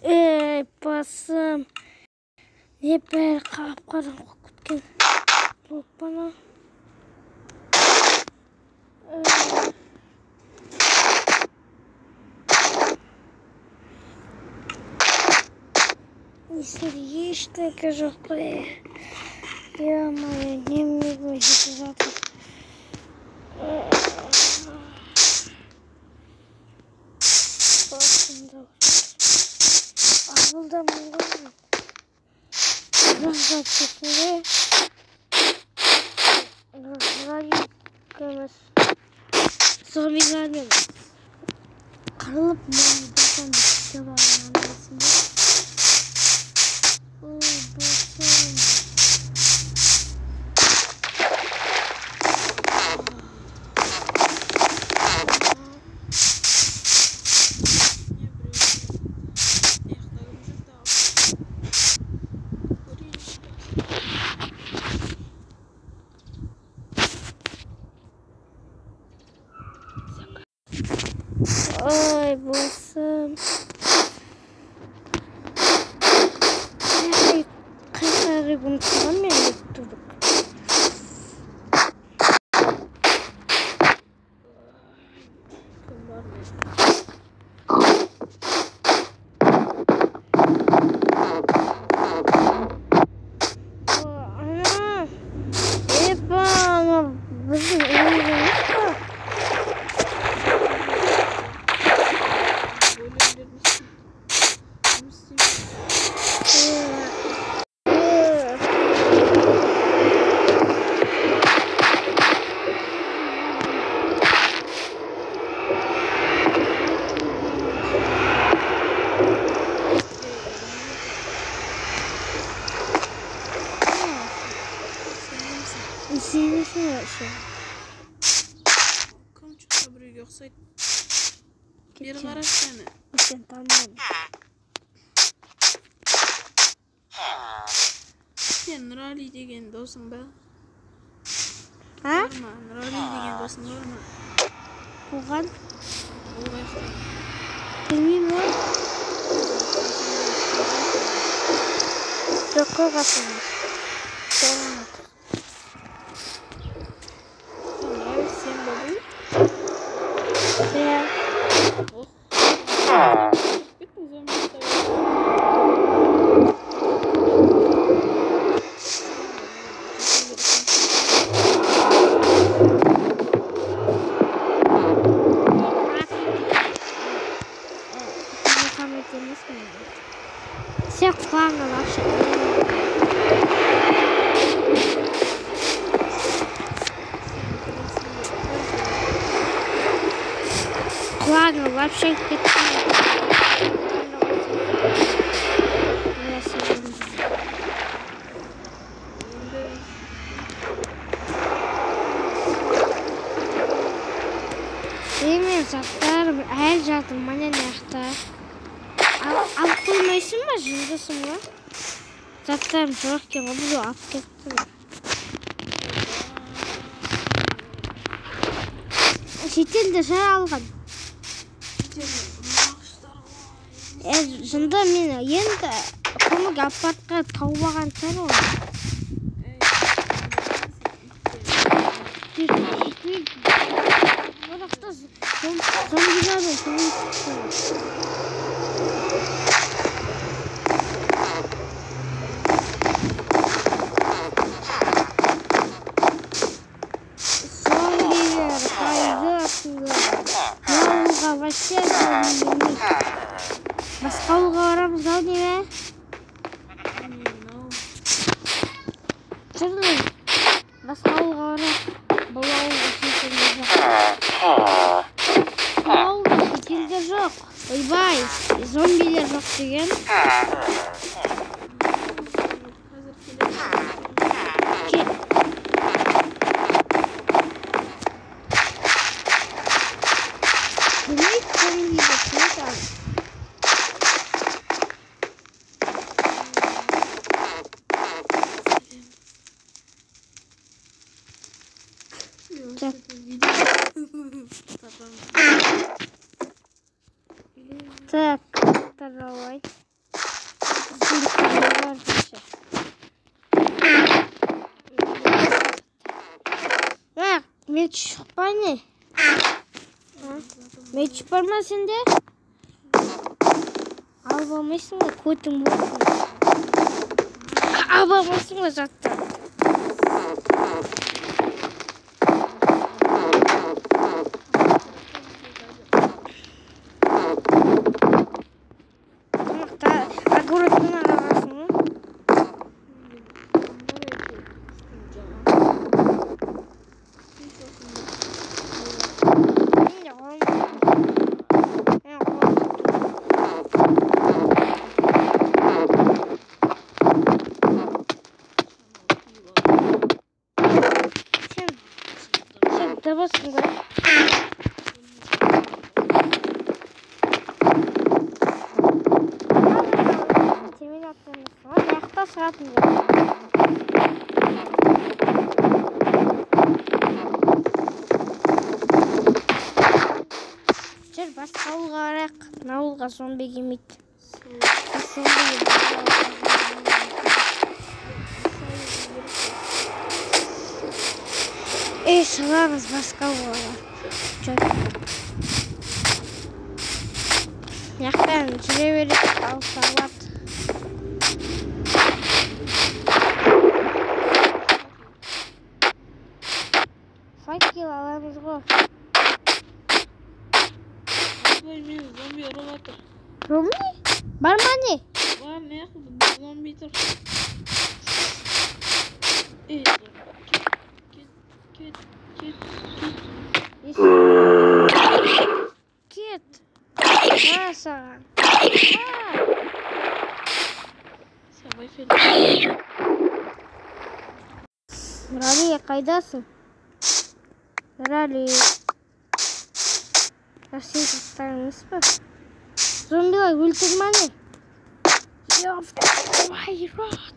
Ей, басым. Не бәрі қап-қара болып кеткен. Оппана. Есімде ештеңе жоқ қой. Е-мое, неменеге жетіп жатыр. Басымда. Ауылдамын ғой мен. Рұқсат кетінде. Емес. Зомбилермен қырылып, мен басам бітті барған есімде. Ой, басым. Не, біреу аяқта кім жүр тағы? Көрейінші. Ой, басым. Қайсары ұмытқан мен тұрдық. Кім бар ма? Ана, епа, ана біздің үйіміз емес па? Големдер не істейді? Жұмыс істемейді. Сен кімсің? Сенесің вообще? Кім что-то біреуге ұқсайды. Бері қарашы кәні. Сен танымаймын. Сен Нұрали деген досың ба? А? Бар ма? Нұрали деген досың бар ма? Болған? Ол қаяқта? Білмеймін ғой. Жоқ қой қасымда. Нұрали сен ба бұл? Иә. Ох. Кеттің зомби ұстап. Мұхаммед емес мен. Сен құлағыңа вообще. Құлағыңа вообще кетті. Мына сен. Енді Ей, мен заттарым әлі жатыр мына жақта. Алып қоймайсың ба, жындысың ба? Заттарым жоқ екен ғой, біреу алып кетті ғой. Шетелде шығар алған. Ағаштар ғой. Е, жынды, мен енді көмек алып бартқа тауып алған шығар ол. Ей, Бұл жақта зомбилермен төбелесіп тұр. Зомбилер қайдасыңдар? Мына ауылға вообще зомби келмейді. Басқа ауылға барамыз ау неме? Мынау. Жүріңіз. Басқа ауылға барайық. Бұл ауылда шетелдер жоқ. Бұл ауылда шетелдер жоқ. Ойбай, зомбилер жоқ деген. Қазір келеді. Келмейді зомбилер, келмейді ана. Так. Видео. Так, давай. Сундукта не бар деші. Мә, меч шықпай не? Меч бар ма сенде? Алып алмайсың ба? Көтің болсын. Алып алмайсың ба затты? Тамақта огородтан аласың ба? Мен де қолым. Мен қолым. Сен дыбысың ғой. Темен аттанасың ғой. Мына жақта шығатын ғой. Жүр, басқа ауылға барайық. Мына ауылға зомби келмейді. Біз зомбиге Ей, саламыз басқа ауылға. Жүр. Мына жақтан жүре береді, алып табылады. Факел аламыз ғой. Ой, мені зомби ұрып жатыр. Зомби? Бар ма не? Бар, мына жақта зомби тұр. Ей, кет, кет, кет, кет. Кет. На саған. Сен Wi-Fi. Нұрали, қайдасың? Нұрали. А сен заттарың емес па? Зомбилар өлтір ма не? Ёб твою рот.